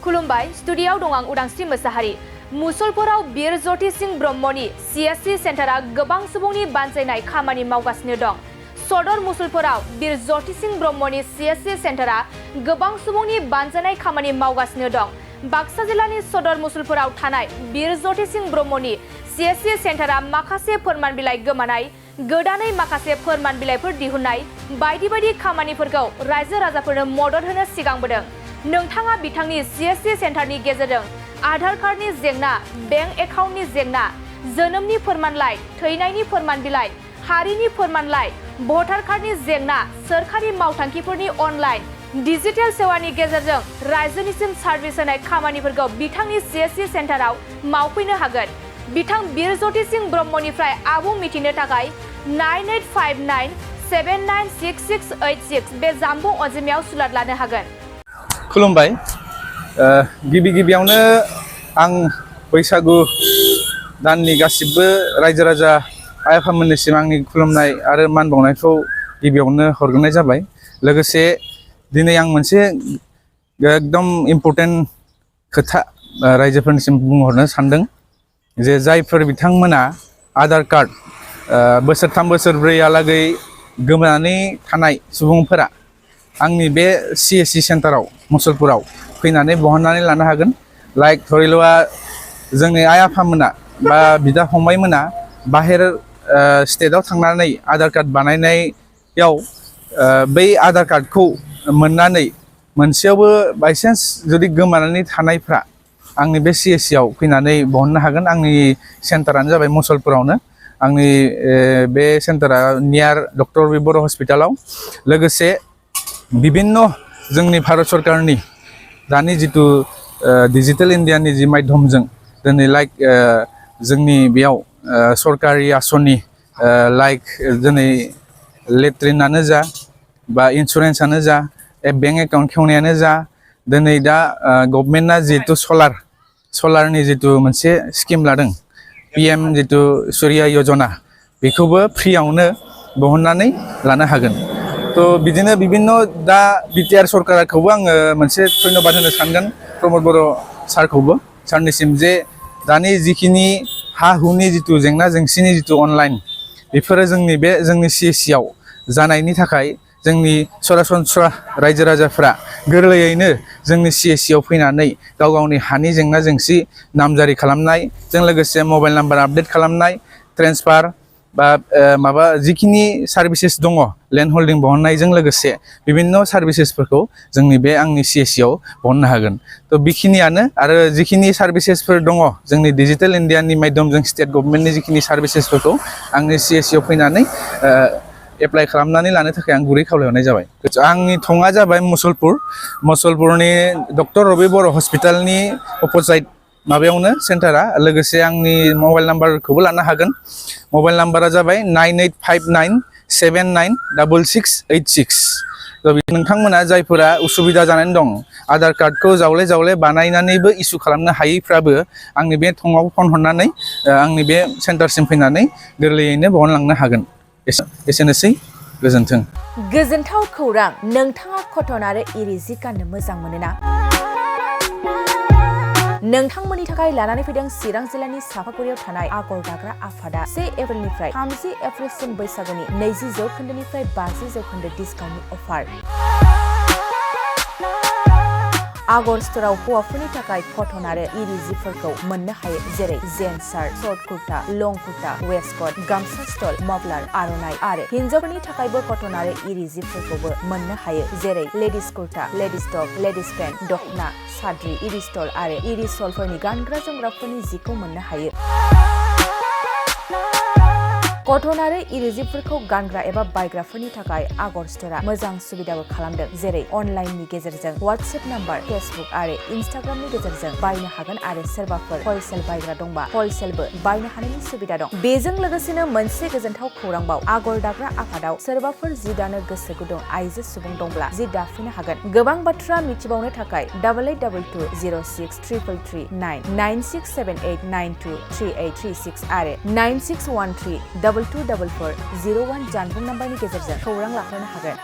खुलुमबाय स्टुडियाव दं आं उदांस्रि मोसाहारि मुसलपुराव बीर ज्योति सिंह ब्रह्मनि CSC सेन्टारा गोबां सुबुंनि बानजायनाय खामानि मावगासिनो दं। सदर मुसलपुराव बीर ज्योति सिंह ब्रह्मनि CSC सेन्टारा गोबां सुबुंनि बानजायनाय खामानि मावगासिनो दं। बाक्सा जिल्लानि सदर मुसलपुराव थानाय बीर ज्योति सिंह ब्रह्मनि CSC सेन्टारा माखासे फोरमान बिलाइ गोमानाय, गोदानै माखासे फोरमान बिलाइफोर दिहुननाय बायदि बायदि खामानिफोरखौ रायजो राजाफोरनो मदद होनो सिगांबोदों। नोंथाङा बिथांनि CSC सेन्टारनि गेजेरजों आधार कार्डनि जेंना, बेंक एकाउन्टनि जेंना, जोनोमनि फोरमानलाइ, थैनायनि फोरमान बिलाइ, हारिनि फोरमानलाइ, भटार कार्डनि जेंना, सोरखारि मावथांखिफोरनि अनलाइन डिजिटेल सेवानि गेजेरजों रायजोनिसिम सार्भिस होनाय खामानिफोरखौ बिथांनि CSC सेन्टाराव मावफैनो हागोन। बिथां बीर ज्योति सिंह ब्रह्मनिफ्राय आबुं मिथिनो थाखाय 9859 796686 बे जामबुं अनजिमायाव सुलाद लानो हागोन। खुलुमबाय गिबियावनो आं बैसागु दाननि गासिबो रायजो राजा आइ आफामोननिसिम आंनि खुलुमनाय आरो मान बावनायखौ गिबियावनो हरग्रोनाय जाबाय। लोगोसे दिनै आं मोनसे एकदम इम्पर्टेन्ट खोथा रायजोफोरनिसिम बुंहरनो सानदों जे जायफोर बिथांमोना आधार कार्ड बोसोरथाम बोसोरब्रैहालागै गोमानानै थानाय सुबुंफोरा आंनि बे CSC सेन्टाराव मुसलपुराव फैनानै बहननानै लानो हागोन। लाइक धरिल'आ जोंनि आइ आफामोना बा बिदा फंबायमोना बाहेर स्टेटआव थांनानै आधार कार्ड बानायनायाव बै आधार कार्डखौ मोननानै मोनसेयावबो बायसान्स जुदि गोमानानै थानायफ्रा आंनि बे CSC आव फैनानै बहननो हागोन। आंनि सेन्टारानो जाबाय मुसलपुरावनो। आंनि बे सेन्टारा नियार डक्टर बि बर' हस्पिटालाव। लोगोसे बिभिन्न जोंनि भारत सरकारनि दानि जिथु डिजिटेल इन्डियानि जि माध्यमजों दिनै लाइक जोंनि बेयाव सरकारि आसनि लाइक दिनै लेट्रिनानो जा बा इन्सुरेन्सआनो जा बेंक एकाउन्ट खेवनायानो जा दिनै दा गभर्नमेन्टआ जिहेतु सलारनि जितु मोनसे स्किम लादों PM जितु सुर्या यजना बेखौबो फ्रियावनो बहननानै लानो हागोन। थ' बिदिनो बिभिन्न दा BTR सरकारखौबो आङो मोनसे धन्यबाद होनो सानगोन प्रमद बर' सारनिसिम जे दानि जिखिनि हा हुनि जितु जेंना जेंसिनि जितु अनलाइन बेफोरो जोंनि CSC आव जानायनि थाखाय जोंनि सरासनस्रा रायजो राजाफ्रा गोरलैयैनो जोंनि CSC आव फैनानै गाव गावनि हानि जेंना जेंसि नामजारि खालामनायजों लोगोसे मबाइल नाम्बार आपडेट खालामनाय, ट्रेन्सफार बा माबा जिखिनि सार्भिसेस दङ लेन्ड हल्डिं बहननायजों लोगोसे बिभिन्न सार्भिसेसफोरखौ जोंनि बे आंनि CSC आव बहननो हागोन। थ' बेखिनियानो आरो जिखिनि सार्भिसेसफोर दङ जोंनि डिजिटेल इन्डियानि माध्यमजों स्टेट गभर्नमेन्टनि जिखिनि सार्भिसेसफोरखौ आंनि CSC आव फैनानै एप्लाइ खालामनानै लानो थाखाय आं गुरै खावलायहरनाय जाबाय। आंनि थङा जाबाय मुसलपुरनि डक्टर रबि बर' हस्पिटालनि अपोजिट माबायावनो सेन्टारा। लोगोसे आंनि मबाइल नाम्बारखौबो लानो हागोन। मबाइल नाम्बारा जाबाय 9859 796686। नोंथांमोना जायफोरा उसुबिदा जानानै दं आधार कार्डखौ जावले बानायनानैबो इसु खालामनो हायैफ्राबो आंनि बे थङाव फन हरनानै आंनि बे सेन्टारसिम फैनानै गोरलैयैनो बहनलांनो हागोन। एसेनोसै, गोजोन्थों। गोजोनथाव खौरां, नोंथाङा कटन आरो इरि जि गाननो मोजां मोनोना? नोंथांमोननि थाखाय लानानै फैदों चिरां जिल्लानि सापागुरियाव थानाय आगर दाग्रा आफादा 1 एप्रिलनिफ्राय 30 एप्रिलसिम बैसागुनि 20% 50% डिसकाउन्टनि अफार। आगर स्ट'राव हौवाफोरनि थाखाय कटन आरो इरि जिफोरखौ मोननो हायो, जेरै जेन्स शार्ट, शर्ट कुर्ता, लं कुर्ता, वेस्टकट, गामसा स्टल, मफलार, आर'नाइ आरो हिन्जावफोरनि थाखायबो कटन आरो इरि जिफोरखौबो मोननो हायो, जेरै ladies kurta, ladies top, ladies pant, दखना, साद्रि, इरि स्टल आरो इरि सलफोरनि गानग्रा जोमग्राफोरनि जिखौ मोननो हायो। कटन आरो इरि जिफोरखौ गानग्रा एबा बायग्राफोरनि थाखाय आगर स्ट'रा मोजां सुबिदाबो खालामदों, जेरै अनलाइननि गेजेरजों WhatsApp नाम्बार, फेसबुक आरो इन्स्टाग्रामनि गेजेरजों बायनो हागोन आरो सोरबाफोर हलसेल बायग्रा दंबा हलसेलबो बायनो हानायनि सुबिदा दं। बेजों लोगोसेनो मोनसे गोजोनथाव खौरांबाव, आगर दाग्रा आफादाव सोरबाफोर जि दानो गोसो गुदुं आइजो सुबुं दंब्ला जि दाफिननो हागोन। गोबां बाथ्रा मिथिबावनो थाखाय 8822063339 9678923836 आरो 9613 224401 जानबुं नाम्बारनि गेजेरजों खौरां लाहरनो हागोन।